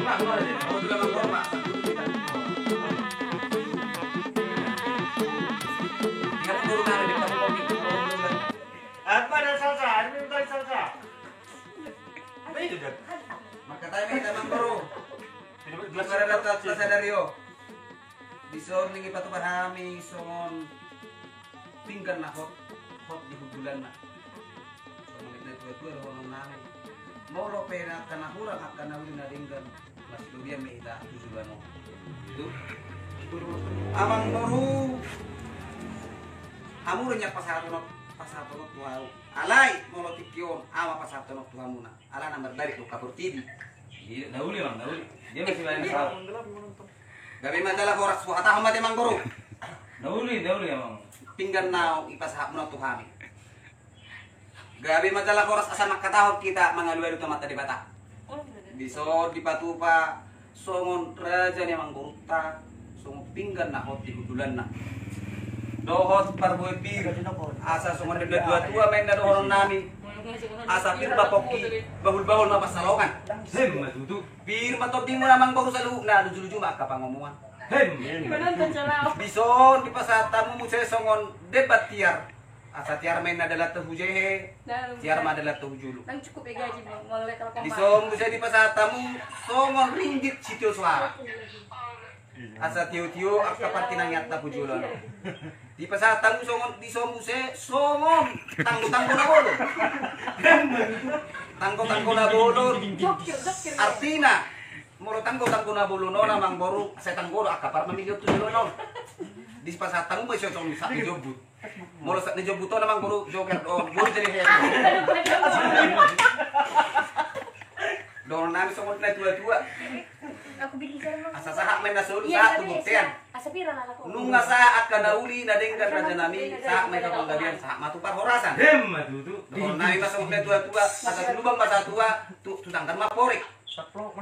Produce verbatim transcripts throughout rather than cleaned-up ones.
Apa ada salsa? Ada minum tadi salsa? Apa itu, Dad? Makatai ma hita, Amangboru. Di mana dapat salsa dari, oh? Dison nunga ipatupa hami songon pinggan na hot, hot di hundulanna. Songon na tua-tua dohonon nami. Molo pe na angka na hurang, angka na uli na denggan, masilobihan ma hita tu joloan on. Tu Amangboru, hamu do nian pasahaton on, pasahaton on tu ahu. Alai molo tingki on, ahu ma pasahaton on tu hamuna. Ala na marbalik do ka portibi. Iya, na uli, Amang, na uli. Dia masih main sahur. Gabe ma jala horas, huhatahon ma di Amangboru. Na uli, na uli, Amang. Pinggan na on ipasahat muna tu hami. Gabe ma jala horas asa mangkatahon hita mangalualu tu Amanta Debata. Dison dipatupa songon raja ni amangborunta, songon pinggan na hot di hundulanna. Dohot parbue pir, asa songon ninna tua-tua ma ninna dohonon nami. Asa pir ma pongki, bahul-bahul ma pansalongan. Hem ma tutu. Pir ma tondimuna, Amangboru, saluhutna, luju-luju ma angka pangomoan. Hem. Dison dipasahat hamu muse songon demban tiar. Asa tiar ma ninna dalanta hujehe, tiar ma dalanta hujolo. Dison muse dipasahat hamu songon ringgit sitio soara. Asa tio-tio angka partinangianta tu joloan on. Dipasahat hamu songon, dison muse songon tanggo-tanggo na bolon. Tanggo-tanggo na bolon. Artina, molo tanggo-tanggo na bolon on, Amangboru, sai tanggo do angka par mamilihon tu joloan on. Dipasahat hamu ma dison songon sahat ni jombut. Molo sahat ni jombut on, Amangboru, joker do, boi jadi head. Dohonon nami songon na tua-tua. Asa sahat ma ninna solu, sahat tu bontean. Nunga sahat angka na uli na denggan, raja nami, sahat ma hita panggabean, sahat ma tu parhorasan. Hem ma tutu. Dohonon nami ma songon na tua-tua, asa tu lubang ma satua, tu, tu tanggar ma porek.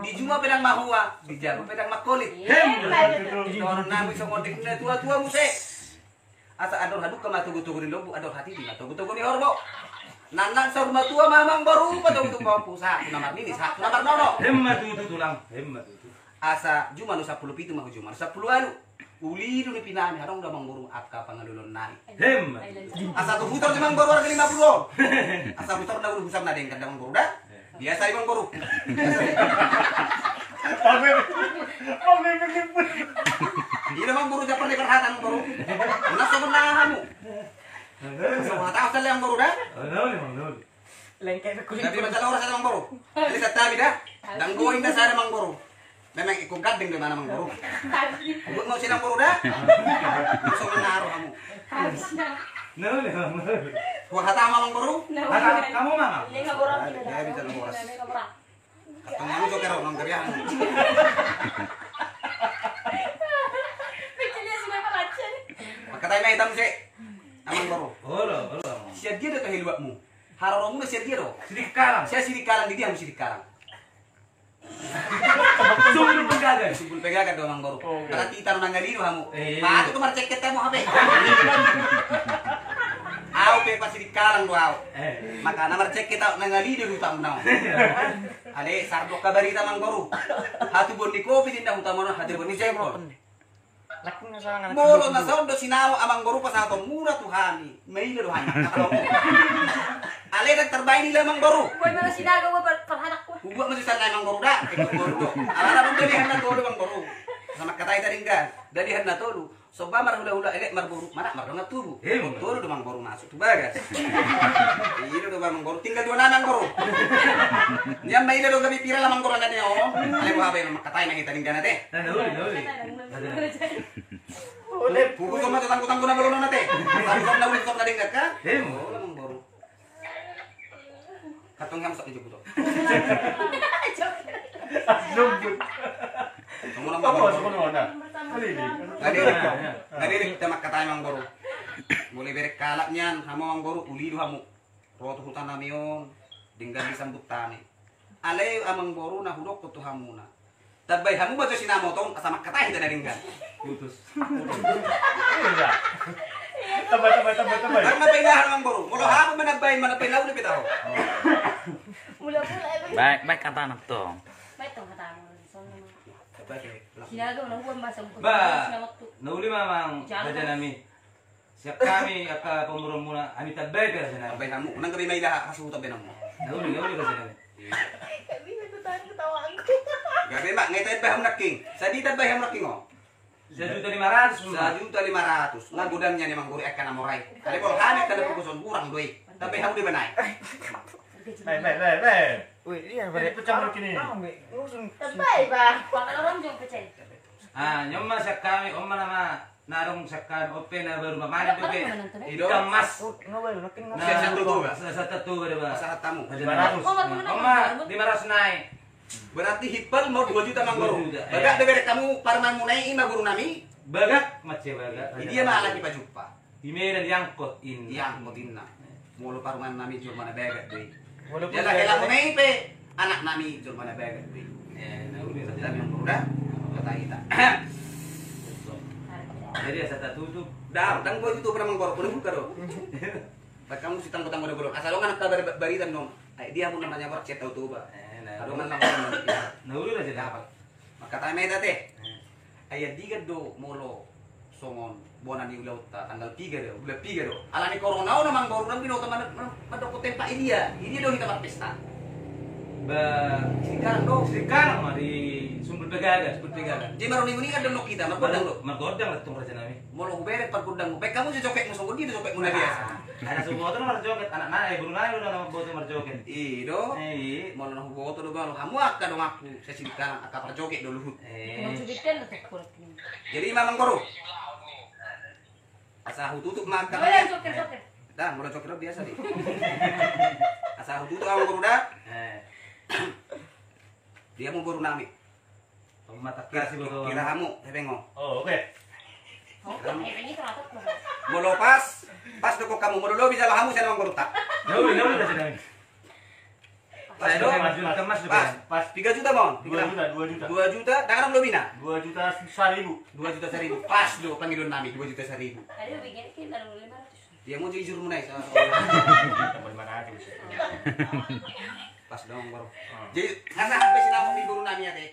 Di juma pe ndang mahua, di jabu pe ndang mangkolit. Hem ma tutu. Dohonon nami songon na tua-tua muse. Asa andor hadungka ma togu-togu ni lombu, andor hatiti ma togu-togu ni horbo. Nannang saur matua ma, Amangboru, patogu-togu pahompu, sahat tu na marnini, sahat tu na marnono. Hem ma tutu, Tulang, hem ma tutu. Asa juma na sampulu pitu ma tu juma na sampulu ualu. Uli do nipinami, adong do, Amangboru, angka pangalualuan nami. Hem ma tutu. Asa tu hutor do, Amangboru, arga lima pulu. Asa hutor na uli, husam na denggan do, Amangboru, da. Biasa, Amangboru. Oke, oke, oke. Ina, Amangboru, jangan pernah berhati, Amangboru. Nasa pernah kamu. Nasa pernah tahu, Amangboru, da? Lengket kulit. Tapi macam orang sana, Amangboru. Jadi kata beda. Dang goin dah sana, Amangboru. Memang ikut gandeng di mana, Amangboru? Buat mau sini, Amangboru, da? Langsung menaruh kamu. Nol ya, Amangboru. Gua kata sama, Amangboru. Kata kamu, Mama. Dia bisa lu boras. Katong kamu joker orang keriang. Makatai na hitam sih. Amangboru. Olo, olo. Siap dia dah kehiluatmu. Harorongmu siap dia doh. Sidik kalang. Saya sidik kalang, di dia sidik kalang. Sumbul pegagan. Sumbul pegagan do, Amangboru. Berarti ita nangalido hamu. Patut tu marceket hamu hape. Au pe pasidik kalang do au. Makana marceket au, nangalido do hutamu na on. Ale, sardok kabarita, Amangboru. Hatubuan ni kopi ninna hutamu na on, hatubuan ni jengkol. Molo na saon do sinaon, Amangboru, pasahatonmuna tu hami, maila do hami. Ale, ndang tarbaen ila, Amangboru. Buat mana sinaga gua per-, perhadak gua. Buat mana sinaga, Amangboru, da. Ikut boru do. Ala na dong dalihan na tolu, Amangboru. Sama katai tadi enggak. Dalihan na tolu. Soba marhula-hula elek marboru, mana mardongan tubu. Tolu do, Amangboru, masuk tu bagas. Ilo do, Amangboru, tinggal dua nama, Amangboru. Nian maila do gabe viral, Amangboru, nane o. Ale, gua abe makatai na hita ninggana te. Nah, nah, uli, nah, uli. Hubuson ma tu tanggo-tanggo na bolon on ate. Tapi sok na uli, sok na denggan kan? Em. Oh, Amangboru. Katong ham sok dijemput. Dijemput. Kamu nama apa? Kamu nama. Tadi, tadi kita makatai, Amangboru. Mulai berek kalak nian, hamu, Amangboru, uli do hamu. Ro tu huta nami on, denggan disambut hami. Alai, Amangboru, na hudok tu hamuna. Tambai hamu ma jo sinamot on, asa mangkatai hita na denggan. Putus. Iya. Tambai, tambai, tambai, tambai. Karena pailahan, Amangboru. Molo hamu manambai, mana pailahan udah pitaho. Mula-mula, eh, baik, baik, kata anak tong. Baik tong kata anak. Sinaga na huan masa. Ba, na uli ma amang raja nami. Sian hami angka pamoruonmuna, hami tambai pe raja nami. Tambai hamu, unang gabe ma ida hasuhuton be nami. Na uli, na uli raja nami. Gabe ma, nga i tambai hamu nangkin. Sadia tambai hamu nangkin on? Sajuta lima ratus ma. Sajuta lima ratus. Nga godang nian i amang boru, angka na mora i. Alai molo hami angka na pungkuson hurang do i. Tambai hamu do iba nai. Bae, bae, bae, bae. Wih, iya, pecah mungkin ini. Tambai ba. Pakai orang jong pecah. Ah, nyoma sian hami, on ma nama. Na adong sian hami, on pe na baru mamana dope. I do. Ikan mas. Sian Santa Toba. Sian Santa Toba do ba. Pasahat hamu. Lima ratus. On ma lima ratus nai. Berarti himpal ma dua juta amang boru. Bagak do berek hamu parumaenmuna i, ima boru nami. Bagak, mansai bagak. Di dia ma alai dipajumpa? Di Medan, diangkot inna. Diangkot inna. Molo parumaen nami jolma na bagak do i. Jala hela muna i pe anak nami jolma na bagak do i. Jadi asa tatutup. Ndang, ndang boi tutup amang boru, poda buka do. Baen hamu sitanggo-tanggo do bolon. Asa adong anak kabar barita non. Ai dia hamu namanya borat sian Santa Toba. Adong anak. Na uli raja nami. Mangkatai ma hita ate. Ai andigan do molo songon bona ni ulaonta tanggal piga do, bulan piga do. Alani corona on amang boru, ndang binoto mandokkon tempat i dia. I dia do hita marpesta? Ba, Singkalang do. Singkalang ma, di Sumbul Pegaga, Sumbul Pegaga. Jadi maruni-uni kan do hita, margondang do. Margondang do tong raja nami. Molo huberek pargondangmu, baen hamu jo joketmu songon dia do joketmu na biasa. Anak suboto na marjoget, anak nai, boru nai do na boto marjoget. I do. Molo na huboto do ba, hamu angka donganku, Singkalang, angka parjoget do luhut. Jadi ima amang boru. Asa hututup ma angka. Ndang, molo joket do biasa do i. Asa hututup amang boru da. Dia hamu boru nami. Kira hamu hepeng on. Molo pas, pas do hamu, molo lobi jalo hamu sian amang boruta. Pas do. Pas. Tiga juta ma on. Dua juta, dua juta. Dua juta, ndang adong lobina. Dua juta saribu. Dua juta saribu. Pas do pangidoan nami, dua juta saribu. Dia hamu jo ijurmuna i. Pas do amang boru. Jadi nga sah be sinamot ni boru nami ate.